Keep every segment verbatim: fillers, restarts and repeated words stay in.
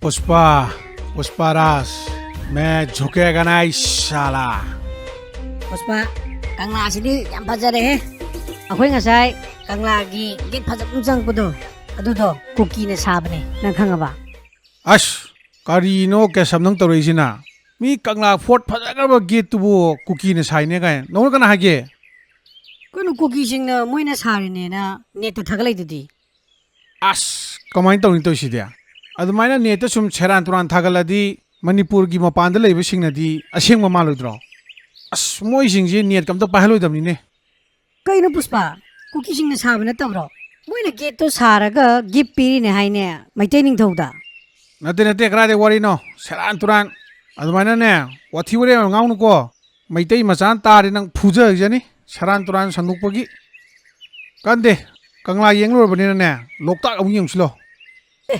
पुष्पा, पुष्पा राज, मैं झुकेगा नहीं साला। पुष्पा, ꯀꯪꯂꯥꯁꯤꯗꯤ ꯌꯥꯝ ꯐꯖꯔꯦꯍꯦ꯫ ꯑꯩꯈꯣꯏ ꯉꯁꯥꯏ ꯀꯪꯂꯥꯒꯤ ꯒꯦꯠ ꯐꯖꯕ ꯑꯃ ꯆꯪꯉꯛꯄꯗꯣ, ꯑꯗꯨꯗꯣ ꯀꯨꯀꯤꯅ ꯁꯥꯕꯅꯦ, ꯅꯪ ꯈꯪꯉꯕ? ꯑꯁ, ꯀꯔꯤꯅꯣ ꯀꯦꯁꯕ ꯅꯪ ꯇꯧꯔꯛꯏꯁꯤꯅ? ꯃꯤ ꯀꯪꯂꯥ ꯐꯣꯔꯠ ꯐꯖꯈ꯭ꯔꯕ ꯒꯦꯠꯇꯨꯕꯨ ꯀꯨꯀꯤꯅ ꯁꯥꯏꯅꯦ ꯀꯥꯏꯅ ꯅꯉꯣꯟꯗ ꯀꯅꯥ ꯍꯥꯏꯒꯦ? ꯀꯩꯅꯣ, ꯀꯨꯀꯤꯁꯤꯡꯅ ꯃꯣꯏꯅ ꯁꯥꯔꯤꯅꯦꯅ ꯅꯦꯠꯇ ꯊꯥꯒꯠꯂꯛꯏꯗꯨꯗꯤ꯫ ꯑꯁ, ꯀꯃꯥꯏꯅ ꯇꯧꯅꯤ ꯇꯧꯔꯤꯁꯤꯗꯤ? ꯑꯗꯨꯃꯥꯏꯅ ꯅꯦꯠꯇ ꯁꯨꯝ ꯁꯦꯔꯥꯟ ꯇꯨꯔꯥꯟ ꯊꯥꯒꯠꯂꯗꯤ ꯃꯅꯤꯄꯨꯔꯒꯤ ꯃꯄꯥꯟꯗ ꯂꯩꯕꯁꯤꯡꯅꯗꯤ ꯑꯁꯦꯡꯕ ꯃꯥꯜꯂꯣꯏꯗ꯭ꯔꯣ? ꯑꯁ, ꯃꯣꯏꯁꯤꯡꯁꯦ ꯅꯦꯠꯀ ꯑꯝꯇ ꯄꯥꯏꯍꯜꯂꯣꯏꯗꯕꯅꯤꯅꯦ꯫ ꯀꯩꯅꯣ ꯄꯨꯁꯄꯥ, ꯀꯨꯀꯤꯁꯤꯡꯅ ꯁꯥꯕ ꯅꯠꯇꯕ꯭ꯔꯣ? ꯃꯣꯏꯅ ꯒꯦꯠꯇꯣ ꯁꯥꯔꯒ ꯒꯤꯐ ꯄꯤꯔꯤꯅꯦ ꯍꯥꯏꯅꯦ ꯃꯩꯇꯩ ꯅꯤꯡꯊꯧꯗ꯫ ꯅꯠꯇꯦ, ꯅꯠꯇꯦ, ꯀꯗꯥꯏꯗꯩ ꯋꯥꯔꯤꯅꯣ? ꯁꯦꯔꯥꯟ ꯇꯨꯔꯥꯟ꯫ ꯑꯗꯨꯃꯥꯏꯅꯅꯦ, ꯋꯥꯊꯤ ꯋꯥꯔꯦꯝ ꯌꯥꯝ ꯉꯥꯡꯅꯨꯀꯣ꯫ ꯃꯩꯇꯩ ꯃꯆꯥꯅ ꯇꯥꯔꯗꯤ ꯅꯪ ꯐꯨꯖꯈꯤꯖꯅꯤ, ꯁꯦꯔꯥꯟ ꯇꯨꯔꯥꯟ ꯁꯟꯗꯣꯛꯄꯒꯤ꯫ ꯀꯥꯟꯗꯦ, ꯀꯪꯂꯥ ꯌꯦꯡ ꯂꯣꯏꯔꯕꯅꯤꯅꯅꯦ, ꯂꯣꯛꯇꯥꯛ ꯑꯃꯨꯛ ꯌꯦꯡꯁꯤꯂꯣ꯫ ꯑꯦ,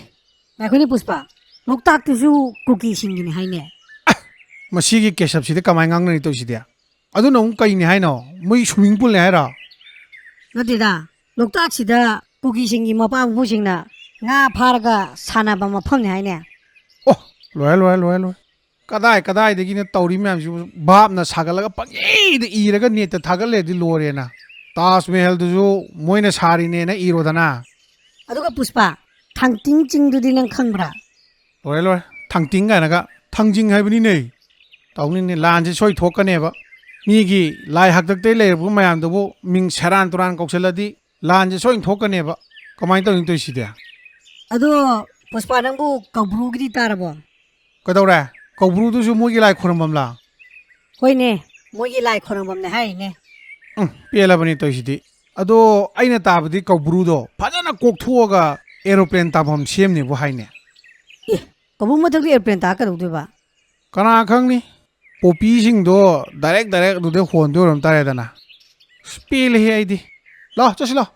ꯉꯥꯏꯈꯣꯅꯦ ꯄꯨꯁꯄꯥ, ꯂꯣꯛꯇꯥꯛꯇꯨꯁꯨ ꯀꯨꯀꯤꯁꯤꯡꯒꯤꯅꯤ ꯍꯥꯏꯅꯦ꯫ ꯃꯁꯤꯒꯤ ꯀꯦꯁꯕꯁꯤꯗꯤ ꯀꯃꯥꯏꯅ ꯉꯥꯡꯅꯔꯤ ꯇꯧꯔꯤꯁꯤꯗꯤ? ꯑꯗꯨꯅ ꯑꯃꯨꯛ ꯀꯩꯅꯤ ꯍꯥꯏꯅꯣ? ꯃꯣꯏ swimming poolꯅꯦ ꯍꯥꯏꯔꯣ? ꯅꯠꯇꯦꯗ, ꯂꯣꯛꯇꯥꯛꯁꯤꯗ ꯀꯨꯀꯤꯁꯤꯡꯒꯤ ꯃꯄꯥ ꯃꯄꯨꯁꯤꯡꯅ ꯉꯥ ꯐꯥꯔꯒ ꯁꯥꯟꯅꯕ ꯃꯐꯝꯅꯤ ꯍꯥꯏꯅꯦ꯫ ꯑꯣ, ꯂꯣꯏꯔꯦ, ꯂꯣꯏꯔꯦ, ꯂꯣꯏꯔꯦ, ꯂꯣꯏꯔꯦ꯫ ꯀꯗꯥꯏ ꯀꯗꯥꯏꯗꯒꯤꯅꯣ ꯇꯧꯔꯤ ꯃꯌꯥꯝꯁꯤꯕꯨ? ꯚꯥꯞꯅ ꯁꯥꯒꯠꯂꯒ ꯄꯪꯏꯗ ꯏꯔꯒ ꯅꯦꯠꯇ ꯊꯥꯒꯠꯂꯦꯗꯤ ꯂꯣꯏꯔꯦꯅ꯫ ꯇꯥꯖ ꯃꯍꯜꯗꯨꯁꯨ ꯃꯣꯏꯅ ꯁꯥꯔꯤꯅꯦꯅ ꯏꯔꯣꯗꯅ꯫ ꯑꯗꯨꯒ ꯄꯨꯁꯄꯥ, ꯊꯥꯡꯇꯤꯡ ꯆꯤꯡꯗꯨꯗꯤ ꯅꯪ ꯈꯪꯕ꯭ꯔꯥ? ꯂꯣꯏꯔꯦ, ꯂꯣꯏꯔꯦ꯫ ꯊꯥꯡꯇꯤꯡ ꯀꯥꯏꯅꯒ ꯊꯥꯡꯖꯤꯡ ꯍꯥꯏꯕꯅꯤꯅꯦ꯫ ꯇꯧꯅꯤꯅꯦ, ꯂꯥꯟꯁꯦ ꯁꯣꯏ ꯊꯣꯛꯀꯅꯦꯕ꯫ ꯃꯤꯒꯤ ꯂꯥꯏ ꯍꯥꯛꯇꯛꯇꯩ ꯂꯩꯔꯕ ꯃꯌꯥꯝꯗꯨꯕꯨ ꯃꯤꯡ ꯁꯦꯔꯥꯟ ꯇꯨꯔꯥꯟ ꯀꯧꯁꯜꯂꯗꯤ ꯂꯥꯟꯁꯦ ꯁꯣꯏ ꯊꯣꯛꯀꯅꯦꯕ꯫ ꯀꯃꯥꯏꯅ ꯇꯧꯅꯤ ꯇꯧꯔꯤꯁꯤꯗꯤ? ꯑꯗꯣ ꯄꯨꯁꯄꯥ, ꯅꯪꯕꯨ ꯀꯧꯕ꯭ꯔꯨꯒꯤꯗꯤ ꯇꯥꯔꯕꯣ? ꯀꯩꯗꯧꯔꯦ? ꯀꯧꯕ꯭ꯔꯨꯗꯨꯁꯨ ꯃꯣꯏꯒꯤ ꯂꯥꯏ ꯈꯨꯔꯨꯝꯐꯝꯂꯥ? ꯍꯣꯏꯅꯦ, ꯃꯣꯏꯒꯤ ꯂꯥꯏ ꯈꯨꯔꯨꯝꯐꯝꯅꯦ ꯍꯥꯏꯔꯤꯅꯦ꯫ ꯎꯝ, ꯄꯦꯜꯂꯕꯅꯤ ꯇꯧꯔꯤꯁꯤꯗꯤ꯫ ꯑꯗꯣ ꯑꯩꯅ ꯇꯥꯕꯗꯤ ꯀꯧꯕ꯭ꯔꯨꯗꯣ ꯐꯖꯅ ꯀꯣꯛꯊꯣꯛꯑꯒ aeroplane ꯇꯥꯐꯝ ꯁꯦꯝꯅꯦꯕꯨ ꯍꯥꯏꯅꯦ꯫ ꯑꯦ, ꯀꯧꯕ꯭ꯔꯨ ꯃꯊꯛꯇ aeroplane ꯇꯥ ꯀꯩꯗꯧꯗꯣꯏꯕ? ꯀꯅꯥ ꯈꯪꯅꯤ? ꯄꯣꯄꯤꯁꯤꯡꯗꯣ direct direct ꯑꯗꯨꯗꯩ ꯍꯣꯟꯗꯣꯏ ꯑꯣꯏꯔꯝ ꯇꯥꯔꯦꯗꯅ꯫ ꯑꯁ, ꯄꯦꯜꯂꯦꯍꯦ ꯑꯩꯗꯤ꯫ ꯂꯥꯛꯑꯣ, ꯆꯠꯁꯤ ꯂꯥꯛꯑꯣ꯫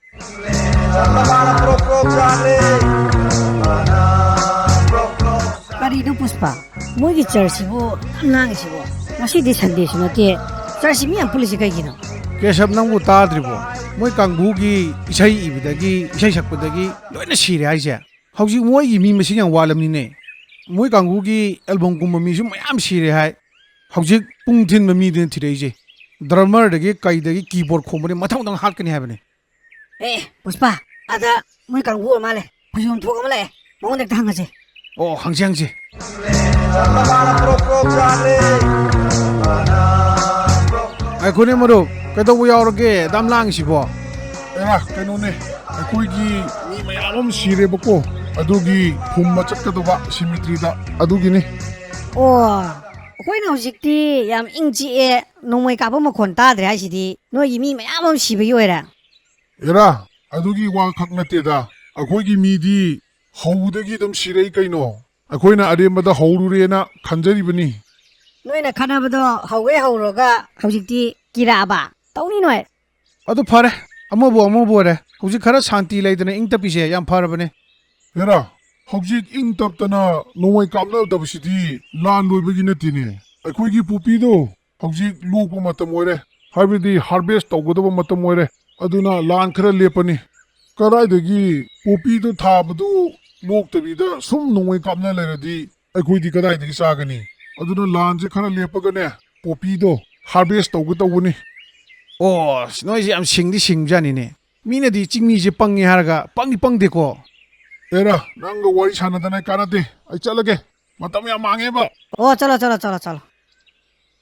ꯀꯔꯤꯅꯣ ꯄꯨꯁꯄꯥ? ꯃꯣꯏꯒꯤ ꯆꯔꯆꯁꯤꯕꯨ ꯌꯥꯝ ꯂꯥꯡꯉꯤꯁꯤꯕꯣ? ꯉꯁꯤꯗꯤ ꯁꯟꯗꯦꯁꯨ ꯅꯠꯇꯦ, ꯆꯔꯆꯁꯤ ꯃꯤ ꯌꯥꯝ ꯄꯨꯜꯂꯤꯁꯤ ꯀꯩꯒꯤꯅꯣ? ꯀꯦꯁꯕ, ꯅꯪꯕꯨ ꯇꯥꯗ꯭ꯔꯤꯕꯣ? ꯃꯣꯏ ꯀꯥꯡꯕꯨꯒꯤ ꯏꯁꯩ ꯏꯕꯗꯒꯤ, ꯏꯁꯩ ꯁꯛꯄꯗꯒꯤ ꯂꯣꯏꯅ ꯁꯤꯔꯦ ꯍꯥꯏꯁꯦ꯫ ꯍꯧꯖꯤꯛ ꯃꯣꯏꯒꯤ ꯃꯤ ꯃꯁꯤꯡ ꯌꯥꯝ ꯋꯥꯠꯂꯝꯅꯤꯅꯦ꯫ ꯃꯣꯏ ꯀꯥꯡꯕꯨꯒꯤ ꯑꯦꯜꯕꯝ ꯀꯨꯝꯕ ꯃꯤꯁꯨ ꯃꯌꯥꯝ ꯁꯤꯔꯦ ꯍꯥꯏ꯫ ꯍꯧꯖꯤꯛ ꯄꯨꯡ ꯊꯤꯟꯕ ꯃꯤꯗꯨꯅ ꯊꯤꯔꯛꯏꯁꯦ꯫ ꯗ꯭ꯔꯃꯔꯗꯒꯤ ꯀꯩꯗꯒꯤ ꯀꯤꯕꯣꯔꯗ ꯈꯣꯡꯕꯗꯤ ꯃꯊꯪ ꯃꯊꯪ ꯍꯥꯠꯀꯅꯤ ꯍꯥꯏꯕꯅꯤ꯫ ꯑꯦ, ꯄꯨꯁꯄꯥ, ꯑꯗ ꯃꯣꯏ ꯀꯥꯡꯕꯨ ꯑꯣꯏꯔ ꯃꯥꯜꯂꯦ꯫ ꯐꯩꯖꯣꯝ ꯊꯣꯛ ꯑꯃ ꯂꯥꯛꯑꯦ꯫ ꯃꯉꯣꯟꯗ ꯍꯦꯛꯇ ꯍꯪꯉꯁꯦ꯫ ꯑꯣ, ꯍꯪꯁꯤ, ꯍꯪꯁꯤ꯫ ꯑꯩꯈꯣꯏꯅꯦ ꯃꯔꯨꯞ, ꯀꯩꯗꯧꯕ ꯌꯥꯎꯔꯒꯦ ꯑꯗꯥꯝ ꯂꯥꯡꯉꯤꯁꯤꯕꯣ? ꯑꯦꯔꯥ, ꯀꯩꯅꯣꯅꯦ, ꯑꯩꯈꯣꯏꯒꯤ ꯃꯤ ꯃꯌꯥꯝ ꯑꯃ ꯁꯤꯔꯦꯕꯀꯣ, ꯑꯗꯨꯒꯤ ꯐꯨꯝꯕ ꯆꯠꯀꯗꯧꯕ ꯁꯤꯃꯤꯇ꯭ꯔꯤꯗ, ꯑꯗꯨꯒꯤꯅꯤ꯫ ꯑꯣ, ꯑꯩꯈꯣꯏꯅ ꯍꯧꯖꯤꯛꯇꯤ ꯌꯥꯝ ꯏꯪ ꯆꯤꯛꯑꯦ, ꯅꯣꯡꯃꯩ ꯀꯥꯞꯄ ꯃꯈꯣꯟ ꯇꯥꯗ꯭ꯔꯦ ꯍꯥꯏꯁꯤꯗꯤ ꯅꯣꯏꯒꯤ ꯃꯤ ꯃꯌꯥꯝ ꯑꯃ ꯁꯤꯕꯒꯤ ꯑꯣꯏꯔꯦ? ꯑꯦꯔꯥ, ꯑꯗꯨꯒꯤ ꯋꯥ ꯈꯛ ꯅꯠꯇꯦꯗ, ꯑꯩꯈꯣꯏꯒꯤ ꯃꯤꯗꯤ ꯍꯧꯕꯗꯒꯤ ꯑꯗꯨꯝ ꯁꯤꯔꯛꯏ ꯀꯩꯅꯣ꯫ ꯑꯩꯈꯣꯏꯅ ꯑꯔꯦꯝꯕꯗ ꯍꯧꯔꯨꯔꯦꯅ ꯈꯟꯖꯔꯤꯕꯅꯤ꯫ ꯅꯣꯏꯅ ꯈꯠꯅꯕꯗꯣ ꯍꯧꯒꯦ ꯍꯧꯔꯒ ꯍꯧꯖꯤꯛꯇꯤ ꯀꯤꯔꯛꯑꯕ? ꯇꯧꯅꯤ ꯅꯣꯏ꯫ ꯑꯗꯨ ꯐꯔꯦ, ꯑꯃꯕꯨ ꯑꯃꯕꯨ ꯑꯣꯏꯔꯦ, ꯍꯧꯖꯤꯛ ꯈꯔ ꯁꯥꯟꯇꯤ ꯂꯩꯗꯅ ꯏꯪ ꯇꯞꯄꯤꯁꯦ ꯌꯥꯝ ꯐꯔꯕꯅꯦ꯫ ꯍꯦꯔꯥ, ꯍꯧꯖꯤꯛ ꯏꯪ ꯇꯞꯇꯅ ꯅꯣꯡꯃꯩ ꯀꯥꯞꯅꯗꯕꯁꯤꯗꯤ ꯂꯥꯟ ꯂꯣꯏꯕꯒꯤ ꯅꯠꯇꯦꯅꯦ꯫ ꯑꯩꯈꯣꯏꯒꯤ ꯄꯣꯄꯤꯗꯣ ꯍꯧꯖꯤꯛ ꯂꯣꯛꯄ ꯃꯇꯝ ꯑꯣꯏꯔꯦ, ꯍꯥꯏꯕꯗꯤ harvest ꯇꯧꯒꯗꯕ ꯃꯇꯝ ꯑꯣꯏꯔꯦ꯫ ꯑꯗꯨꯅ ꯂꯥꯟ ꯈꯔ ꯂꯦꯞꯄꯅꯤ꯫ ꯀꯗꯥꯏꯗꯒꯤ ꯄꯣꯄꯤꯗꯣ ꯊꯥꯕꯗꯨ ꯂꯣꯛꯇꯕꯤꯗ ꯁꯨꯝ ꯅꯣꯡꯃꯩ ꯀꯥꯞꯅ ꯂꯩꯔꯗꯤ ꯑꯩꯈꯣꯏꯗꯤ ꯀꯗꯥꯏꯗꯒꯤ ꯆꯥꯒꯅꯤ? ꯑꯗꯨꯅ ꯂꯥꯟꯁꯦ ꯈꯔ ꯂꯦꯞꯄꯒꯅꯦ, ꯄꯣꯄꯤꯗꯣ harvest ꯇꯧꯒꯦ ꯇꯧꯕꯅꯤ꯫ ꯑꯣ, ꯑꯁ, ꯅꯣꯏꯁꯦ ꯌꯥꯝ ꯁꯤꯡꯗꯤ ꯁꯤꯡꯖꯥꯅꯤꯅꯦ꯫ ꯃꯤꯅꯗꯤ ꯆꯤꯡꯃꯤꯁꯦ ꯄꯪꯉꯦ ꯍꯥꯏꯔꯒ ꯄꯪꯗꯤ ꯄꯪꯗꯦꯀꯣ꯫ ꯑꯦꯔꯥ, ꯅꯪꯒ ꯋꯥꯔꯤ ꯁꯥꯟꯅꯗꯅ ꯀꯥꯟꯅꯗꯦ꯫ ꯑꯩ ꯆꯠꯂꯒꯦ꯫ ꯃꯇꯝ ꯌꯥꯝ ꯃꯥꯡꯉꯦꯕ꯫ ꯑꯣ, ꯆꯠꯂꯣ, ꯆꯠꯂꯣ, ꯆꯠꯂꯣ, ꯆꯠꯂꯣ꯫